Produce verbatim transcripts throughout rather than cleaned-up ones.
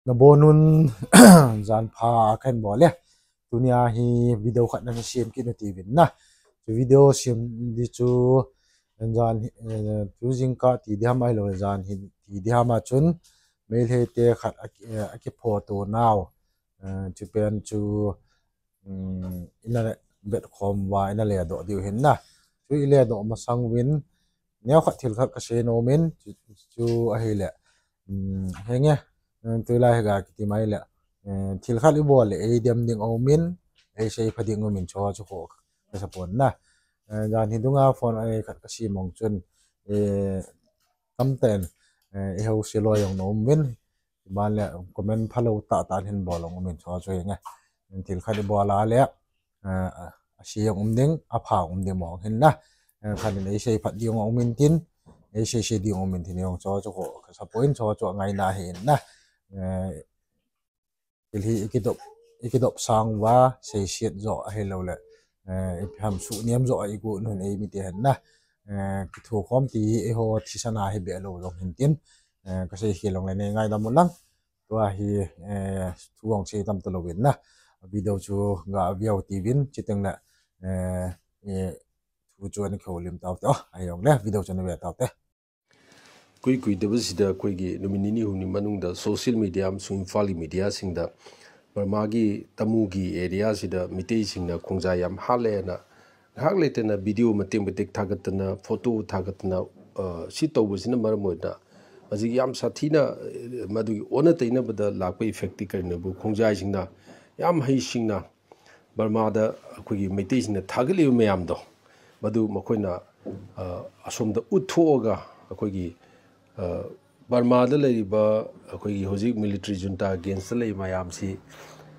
Nabonun jan pha kahin bol e. Tunia hi video khat nahin sem kit u tiuvin na. Chu video sem di chu jan, eh, tu jingkah ti diham ahilou jan hi ti diham a chun Meitei te khat a, eh, akiphoto nau. Eh, chu pen chu, um, ina le bet khom uva ina le doh diu hin na. Chu i le doh masang uvin neo khat thil khat kasei nom in chu, chu ahile. Um, henge, um, tulai hi ga kiti mai le. Um, thil khat i bol le ei dem ding aum in, ei sei pha ding aum in chu chu kho kasa pon na. Um, jan hi dunga phone a khat kasei mong chun, eh, tamten, eh, i ho se lo jong nom in, ban le comment phalou tah tah hin bol jong um in chu chu henge. Thil khat i bol a le, eh, a sei jong um ding, a pha um ding mong hin na. Eh, khat in ei sei phat ding um in tin, ei sei sei ding um in tin jong chu chu kho kasa pon chu chu ngaina hin na. Eh, thil hi i kidop, i kidop sang uva, seiset jo ahilou le, eh, ipi ham suhnem jo a i gu nun ei mite hin na. Eh, kithu khom ti hi eiho thisan a hi be lou jong hin tin, eh, kasei khel long le nei ngaidam un lang. Tua hi, eh, thu hung sei tam talou vin na. Video chu ga view tiuvin, chuteng le, eh, eh, thu chu ana kihoulim taute. Oh, ahi jong le, video chu ana ve taute. ꯀꯨꯏ ꯀꯨꯏꯗꯕꯁꯤꯗ ꯑꯩꯈꯣꯏꯒꯤ ꯅꯨꯃꯤꯠ ꯅꯤꯅꯤ ꯍꯨꯝꯅꯤ ꯃꯅꯨꯡꯗ social media ꯑꯃꯁꯨꯡ ꯏꯝꯐꯥꯜꯒꯤ mediaꯁꯤꯡꯗ ꯕꯔꯃꯥꯒꯤ ꯇꯃꯨꯒꯤ areaꯁꯤꯗ ꯃꯤꯇꯩꯁꯤꯡꯅ ꯈꯣꯡꯖꯥꯏ ꯌꯥꯝ ꯍꯥꯠꯂꯦꯅ ꯉꯥꯏꯍꯥꯛ ꯂꯩꯇꯅ video ꯃꯇꯦꯛ ꯃꯇꯦꯛ ꯊꯥꯒꯠꯇꯅ, photo ꯊꯥꯒꯠꯇꯅ, ꯑ, ꯁꯤ ꯇꯧꯕꯁꯤꯅ ꯃꯔꯝ ꯑꯣꯏꯗꯅ ꯍꯧꯖꯤꯛ ꯌꯥꯝ ꯁꯥꯊꯤꯅ, ꯑ, ꯃꯗꯨꯒꯤ ꯑꯣꯟꯅ ꯇꯩꯅꯕꯗ ꯂꯥꯛꯄ effectꯇꯤ ꯀꯔꯤꯅꯣꯕꯨ, ꯈꯣꯡꯖꯥꯏꯁꯤꯡꯅ ꯌꯥꯝ ꯍꯩꯁꯤꯡꯅ ꯕꯔꯃꯥꯗ ꯑꯩꯈꯣꯏꯒꯤ ꯃꯩꯇꯩꯁꯤꯡꯅ ꯊꯥꯒꯠꯂꯤꯕ ꯃꯌꯥꯝꯗꯣ, ꯃꯗꯨ ꯃꯈꯣꯏꯅ, ꯑ, ꯑꯁꯣꯝꯗ ꯎꯠꯊꯣꯛꯑꯒ ꯑꯩꯈꯣꯏꯒꯤ, ꯑ, ꯕꯔꯃꯥꯗ ꯂꯩꯔꯤꯕ ꯑꯩꯈꯣꯏꯒꯤ ꯍꯧꯖꯤꯛ military junta againstꯇ ꯂꯩ ꯃꯌꯥꯝꯁꯤ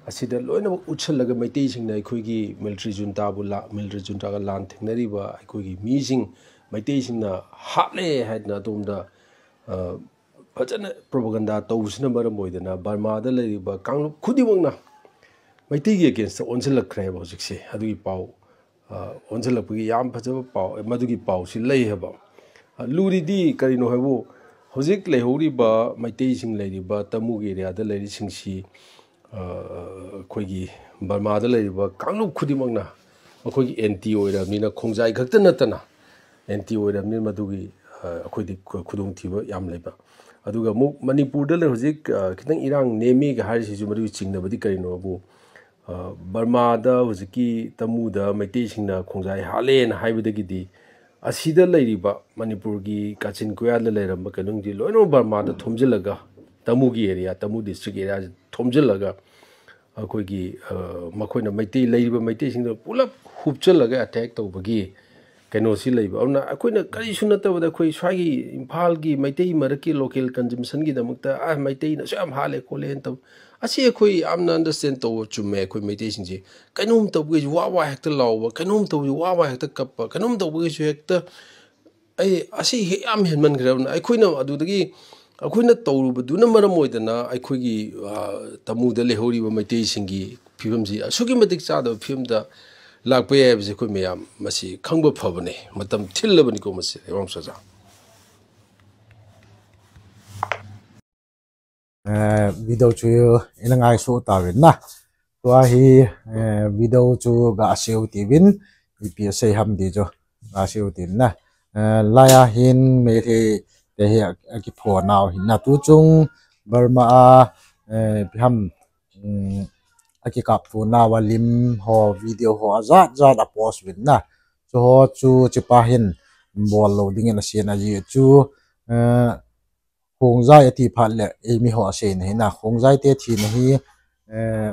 ꯑꯁꯤꯗ ꯂꯣꯏꯅꯃꯛ ꯎꯠꯁꯜꯂꯒ ꯃꯩꯇꯩꯁꯤꯡꯅ ꯑꯩꯈꯣꯏꯒꯤ military juntaꯕꯨ ꯂꯥ-, military juntaꯒ ꯂꯥꯟ ꯊꯦꯡꯅꯔꯤꯕ ꯑꯩꯈꯣꯏꯒꯤ ꯃꯤꯁꯤꯡ ꯃꯩꯇꯩꯁꯤꯡꯅ ꯍꯥꯠꯂꯦ ꯍꯥꯏꯗꯅ ꯑꯗꯣꯝꯗ, ꯑ, ꯐꯖꯅ propaganda ꯇꯧꯕꯁꯤꯅ ꯃꯔꯝ ꯑꯣꯏꯗꯅ ꯕꯔꯃꯥꯗ ꯂꯩꯔꯤꯕ ꯀꯥꯡꯂꯨꯞ ꯈꯨꯗꯤꯡꯃꯛꯅ ꯃꯩꯇꯩꯒꯤ againstꯇ ꯑꯣꯟꯁꯤꯜꯂꯛꯈ꯭ꯔꯦꯕ ꯍꯧꯖꯤꯛꯁꯦ꯫ ꯑꯗꯨꯒꯤ ꯄꯥꯎ, ꯑ, ꯑꯣꯟꯁꯤꯜꯂꯛꯄꯒꯤ ꯌꯥꯝ ꯐꯖꯕ ꯄꯥꯎ, ꯃꯗꯨꯒꯤ ꯄꯥꯎꯁꯤ ꯂꯩ ꯍꯥꯏꯕ꯫ ꯑ, ꯂꯨꯔꯤꯗꯤ ꯀꯔꯤꯅꯣ ꯍꯥꯏꯕꯨ, ꯍꯧꯖꯤꯛ ꯂꯩꯍꯧꯔꯤꯕ ꯃꯩꯇꯩꯁꯤꯡ ꯂꯩꯔꯤꯕ ꯇꯃꯨꯒꯤ areaꯗ ꯂꯩꯔꯤꯁꯤꯡꯁꯤ, ꯑ, ꯑꯩꯈꯣꯏꯒꯤ ꯕꯔꯃꯥꯗ ꯂꯩꯔꯤꯕ ꯀꯥꯡꯂꯨꯞ ꯈꯨꯗꯤꯡꯃꯛꯅ ꯃꯈꯣꯏꯒꯤ anti ꯑꯣꯏꯔꯕꯅꯤꯅ, ꯈꯣꯡꯖꯥꯏ ꯈꯛꯇ ꯅꯠꯇꯅ anti ꯑꯣꯏꯔꯕꯅꯤꯅ ꯃꯗꯨꯒꯤ, ꯑ, ꯑꯩꯈꯣꯏꯗꯤ ꯈꯨ-, ꯈꯨꯗꯣꯡꯊꯤꯕ ꯌꯥꯝ ꯂꯩꯕ꯫ ꯑꯗꯨꯒ ꯑꯃꯨꯛ ꯃꯅꯤꯄꯨꯔꯗ ꯂꯩ ꯍꯧꯖꯤꯛ, ꯑ, ꯈꯤꯇꯪ ꯏꯔꯥꯡ ꯅꯦꯝꯃꯤꯒ ꯍꯥꯏꯔꯤꯁꯤꯁꯨ ꯃꯗꯨꯒꯤ ꯆꯤꯡꯅꯕꯗꯤ ꯀꯔꯤꯅꯣꯕꯨ, ꯑ, ꯕꯔꯃꯥꯗ ꯍꯧꯖꯤꯛꯀꯤ ꯇꯃꯨꯗ ꯃꯩꯇꯩꯁꯤꯡꯅ ꯈꯣꯡꯖꯥꯏ ꯍꯥꯠꯂꯦꯅ ꯍꯥꯏꯕꯗꯒꯤꯗꯤ ꯑꯁꯤꯗ ꯂꯩꯔꯤꯕ ꯃꯅꯤꯄꯨꯔꯒꯤ ꯀꯥꯆꯤꯟ ꯀꯣꯌꯥꯗ ꯂꯩꯔꯝꯕ ꯀꯩꯅꯣꯁꯤꯡꯁꯤ ꯂꯣꯏꯅꯃꯛ ꯕꯔꯃꯥꯗ ꯊꯣꯝꯖꯤꯜꯂꯒ ꯇꯃꯨꯒꯤ area, ꯇꯃꯨ district areaꯁꯤ ꯊꯣꯝꯖꯤꯜꯂꯒ ꯑꯩꯈꯣꯏꯒꯤ, ꯑ, ꯃꯈꯣꯏꯅ ꯃꯩꯇꯩ, ꯂꯩꯔꯤꯕ ꯃꯩꯇꯩꯁꯤꯡꯗ ꯄꯨꯂꯞ ꯍꯨꯞꯆꯜꯂꯒ attack ꯇꯧꯕꯒꯤ ꯀꯩꯅꯣꯁꯤ ꯂꯩꯕ꯫ ꯑꯗꯨꯅ ꯑꯩꯈꯣꯏꯅ ꯀꯔꯤꯁꯨ ꯅꯠꯇꯕꯗ ꯑꯩꯈꯣꯏ ꯁ꯭ꯋꯥꯏꯒꯤ ꯏꯝꯐꯥꯜꯒꯤ ꯃꯩꯇꯩ ꯃꯔꯛꯀꯤ local consumptionꯒꯤꯗꯃꯛꯇ, "ꯑ, ꯃꯩꯇꯩꯅ ꯑꯁꯨꯛ ꯌꯥꯝ ꯍꯥꯠꯂꯦ ꯈꯣꯠꯂꯦꯅ" ꯇꯧ-, ꯑꯁꯤ ꯑꯩꯈꯣꯏ ꯌꯥꯝꯅ understand ꯇꯧꯕ ꯆꯨꯝꯃꯦ꯫ ꯑꯩꯈꯣꯏ ꯃꯩꯇꯩꯁꯤꯡꯁꯦ ꯀꯩꯅꯣꯝ ꯇꯧꯕꯒꯤꯁꯨ ꯋꯥ ꯋꯥ ꯍꯦꯛꯇ ꯂꯥꯎꯕ, ꯀꯩꯅꯣꯝ ꯇꯧꯕꯒꯤ ꯋꯥ ꯋꯥ ꯍꯦꯛꯇ ꯀꯞꯄ, ꯀꯩꯅꯣꯝ ꯇꯧꯕꯒꯤꯁꯨ ꯍꯦꯛꯇ, ꯑꯩ, ꯑꯁꯤ ꯍꯦꯛ ꯌꯥꯝ ꯍꯦꯟꯃꯟꯈ꯭ꯔꯕꯅ ꯑꯩꯈꯣꯏꯅ ꯑꯗꯨꯗꯒꯤ ꯑꯩꯈꯣꯏꯅ ꯇꯧꯔꯨꯕꯗꯨꯅ ꯃꯔꯝ ꯑꯣꯏꯗꯅ ꯑꯩꯈꯣꯏꯒꯤ, ꯑ, ꯇꯃꯨꯗ ꯂꯩꯍꯧꯔꯤꯕ ꯃꯩꯇꯩꯁꯤꯡꯒꯤ ꯐꯤꯕꯝꯁꯤ ꯑꯁꯨꯛꯀꯤ ꯃꯇꯤꯛ ꯆꯥꯗꯕ ꯐꯤꯕꯝꯗ ꯂꯥꯛꯄ ꯌꯥꯏ ꯍꯥꯏꯕꯁꯤ ꯑꯩꯈꯣꯏ ꯃꯌꯥꯝ ꯃꯁꯤ ꯈꯪꯕ ꯐꯕꯅꯤ꯫ ꯃꯇꯝ ꯊꯤꯜꯂꯕꯅꯤꯀꯣ ꯃꯁꯤ, ꯂꯩꯕꯥꯛ ꯃꯆꯥ꯫ Eh, video chu ina ngai su ta vin na. Tua hi, eh, video chu ga save ti vin, ipi sei ham ti chu ga save ti na. Eh, laiya hin Meitei te hi a, akipho nau hin na tu chung Burma a, eh, ipi ham, um, akikap tu nau a lim ho, video ho ajat jat a post vin na. Chu ho chu chipa hin bol lo ding in asen aji chu, eh, Khongjai ati phat le, eimi ho aseina hi na, Khongjai te thina hi, eh,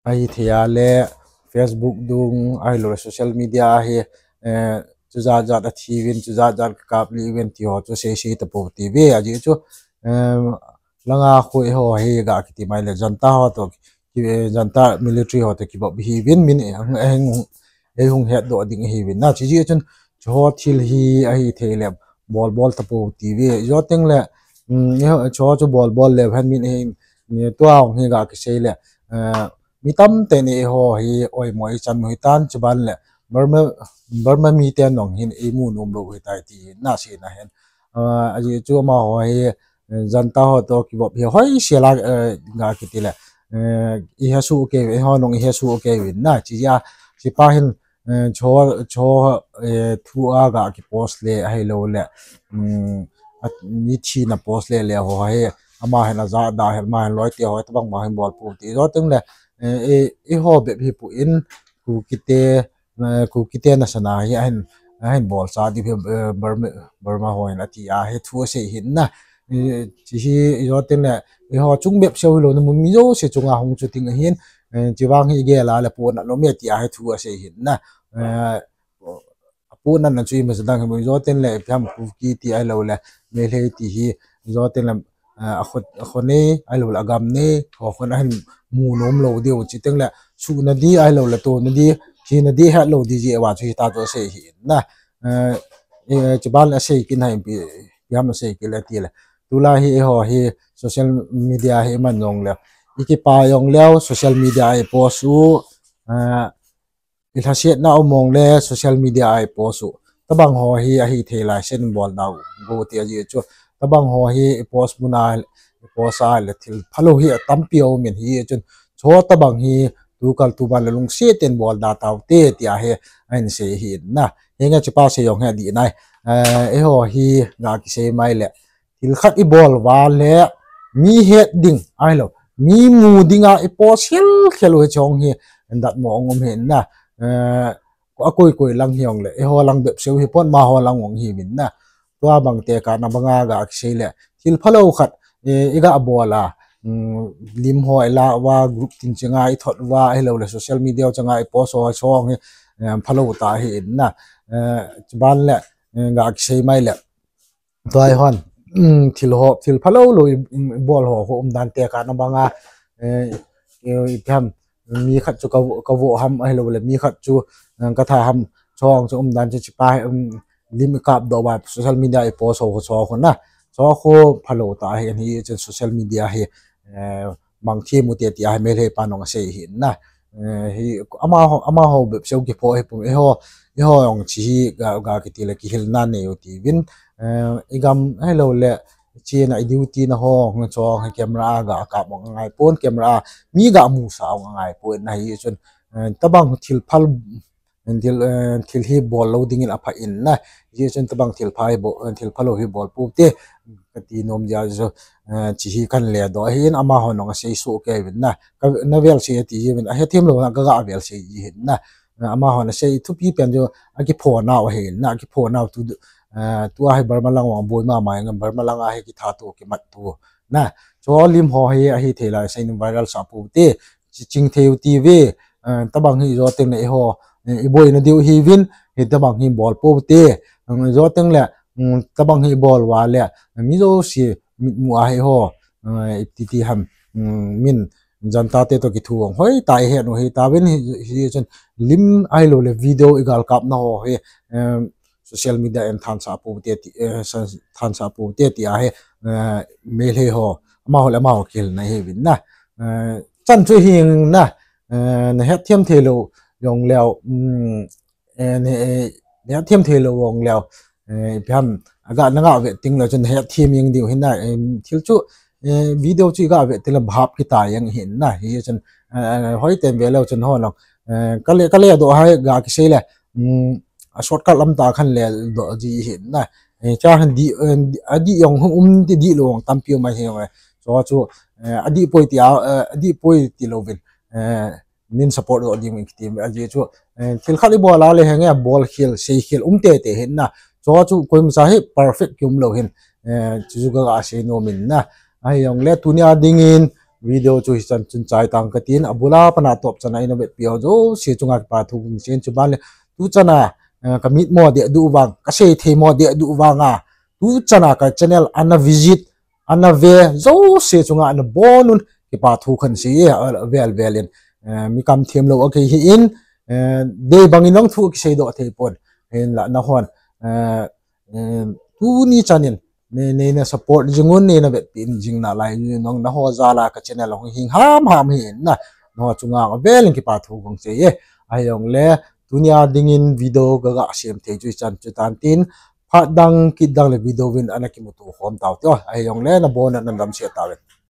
ahi thei a le, Facebook dung, ahilou le social media hi, eh, chujat jat athi vin, chujat jat kap li vin ti ho chu sei sei tapo ti ve, aji chu, eh, langa khu eiho hi ga kiti mai le, junta ho to, ki, eh, junta military ho to kibop hi vin, min, eh, hung, eh, hung, eh, hung het doh ding hi vin. Na, chiji chun, chu ho thil hi ahi thei le, bol bol tapo ti ve. Jo teng le, um, eiho, chu ho chu bol bol le, han min, eh, ni tua hung hi ga kisei le, eh, mi tam te ni eiho hi, oi mo i chan mo hi tan, chu ban le, Burma, Burma mi te nong hin, ei mu nom lo hi tai ti, na si na hin. Eh, aji chu amaho hi, eh, janta ho toh kivop hi hoi sela, eh, ga kiti le, eh, i hesoh kei, eiho nung i hesoh kei uvin na, chi a, chi pa hin, eh, cho, cho, eh, thu a ga kipost le, ahilou le, um, a, ni thina post le le ho hi, ama hin aja da hin, ama hin loi te ho, tabang ma hin bol pou ti. Ijou teng le, eh, i, eiho bep hi pu in, Kuki te, eh, Kuki te nasana hi ahin, ahin bolsa di hi, eh, Burma, Burma ho hin ati a hi thu asei hin na. Eh, chi hi ijou teng le, eiho chung bep seh hilou na mun mi jouse chunga hung chu ting ahin, eh, chi vang hi gel a le puna nom e ti a hi thu asei hin na. Eh, Apu nan na chu ima jadang hi mu ijou teng le, ipi ham Kuki ti ahilou le, Meitei ti hi, ijou teng le, eh, akho, akho nei, ahilou le, agam nei, ho khon ahin mu nom lou diu, chi teng le, suhna di, ahilou le, tona di, hina di, hetlou di, ji ewa chu hita chu asei hi na. Eh, eh, chi ban le asei kin hai pi, ipi ham asei kin le ti le. Tulai hi, eiho hi, social media hi man jong le. I kipa jong le, social media a i post u, eh, i lhasetna um mong le social media a i post u. Tabang ho hi ahithei lai sen bol nau go ti aji chu. Tabang ho hi i post muna, i post a le thil phalou hi atampi aum in hi chun. Cho tabang hi tukal tuban le lungset in bol da tau te ti a hi ahin sei hi na. Hi nga chi pa sei jong hi di nai. Eh, eiho hi ga kisei mai le. Thil khat i bol uva le mi het ding, ahilou. Mi mu dinga i post khel khel u hi chong hi, datmo ong um hi na. Eh, akoi koi lang hi ong le, eiho lang bep seh hi pon amaho lang ong hi min na. Tua bang tekahna banga ga kisei le, thil phalou khat, eh, i ga bol a, mm, lim ho i la uva, group tin chenga i thot uva, ahilou le social media chenga i post ho chong hi, eh, phalou ta hi in na. Eh, chi ban le, eh, ga kisei mai le. Tua hi hon, um, thil ho, thil phalou lou i, um, bol ho, ho um dan tekahna banga, eh, eh, ipi ham, mi khat chu ka vo, ka vo ham, ahilou le, mi khat chu, eh, ka tha ham, chong chu um dan chu chi pa hi, um, lim i kap doh uva, social media i post ho, ho, cho ho na, cho ho phalou ta hi, hi chun social media hi, eh, mang thim u te ti a hi Meitei pa nung asei hi na. Eh, hi amaho, amaho bep seh kipho hi pum eiho, eiho jong chi hi ga, ga kiti le kihilna nei u ti vin. Eh, i gam ahilou le china i duty na ho, hung chong hi camera a ga kap ong angai pon, camera a mi ga musa ong angai pon na hi chun, eh, tabang thil phal Thil, eh, thil hi bol lou dingin apha in na. Hijeh chun tabang thil pha hi bol, eh, thil phalou hi bol pou te. Kati nom jeh a chu, eh, chi hi kan le doh ahin amaho nung asei soh kei uvin na. Ka, na vel sei ati ji uvin. Ahethem lou na ka ga vel sei ji hin na. Eh, amaho na sei thupi pen chu akiphonau ahin na. Akiphonau tu, eh, tua hi Burma lang vang boi mama in Burma lang a hi kitha tu kimat tu. Na, cho lim ho hi ahithei lai sei in viral sa pou te. Chi ching thei u ti ve, eh, tabang hi ijou teng le eiho, eh, i boina diu hi vin, hi tabang hi bol pou te, eh, ijou teng le, mm, tabang hi bol uva le, mi jouse mitmu a hi ho, eh, iti ti ham, mm, min janta te toh kithu ong hoi ta i het u hi ta vin hi, hi chun lim ahilou le video i gal kapna ho hi, eh, social media in thansa pou te ti, eh, sa-, thansa pou te ti a hi, eh, Meitei ho, amaho le amaho kihilna hi vin na. Eh, chan chu hi na, eh, na hetthem thei lou jong leu, um, eh, na, eh, na hetthem thei lou jong leu, eh, ipi ham, aga na ga ve ting leu chun na hetthem jeng diu hin na, eh, thil chu, eh, video chu i ga ve ting le bhap kita jeng hin na, hi chun, eh, hoi ten ve leu chun ho nong, eh, ka le, ka le doh hai ga kisei le, um, a shortcut lam ta khan le doh ji hin na. Eh, cha han di, eh, adih jong hung um ti dih lou jong tampi um ahi jong le. Cho chu, eh, adih poi ti a, eh, adih poi ti lou vin. Eh, nin support doh ding in kiti aji chu, eh, thil khat i bol a le henge bol khel, sei khel um te te hin na. Cho chu koima cha hi perfect ki um lou hin, eh, chu chu ka ga sei nom in na. Ahi jong le tunia dingin video chu hichan chun chai tang katin, abul a pat a top chan a ina vetpi ho jouse chunga kipa thu kong sei in chu ban le tu chan a, eh, ka mit mo deh duh vang, ka sei thei mo deh duh vang a, tu chan a ka channel ana visit, ana ve jouse chunga ana bon un kipa thu khan sei e, a, vel vel in, eh, mi kam them lou a kei hi in, eh, dei bang in nong thu kisei doh thei pon. Hin la na hon, eh, eh, tuni chan in, nei, nei na support jing un, nei na vetpi in jing nalai, nong na ho jal a ka channel hung hing ham ham hi in na, na ho chunga vel in kipa thu kong sei e, ahi jong le, tunia dingin video ka ga sem thei chu hichan chu tan tin, Phat dang kit dang le video vin ana kimuto khom tau te. Ahijongle nabon'a nadamsel tauvin.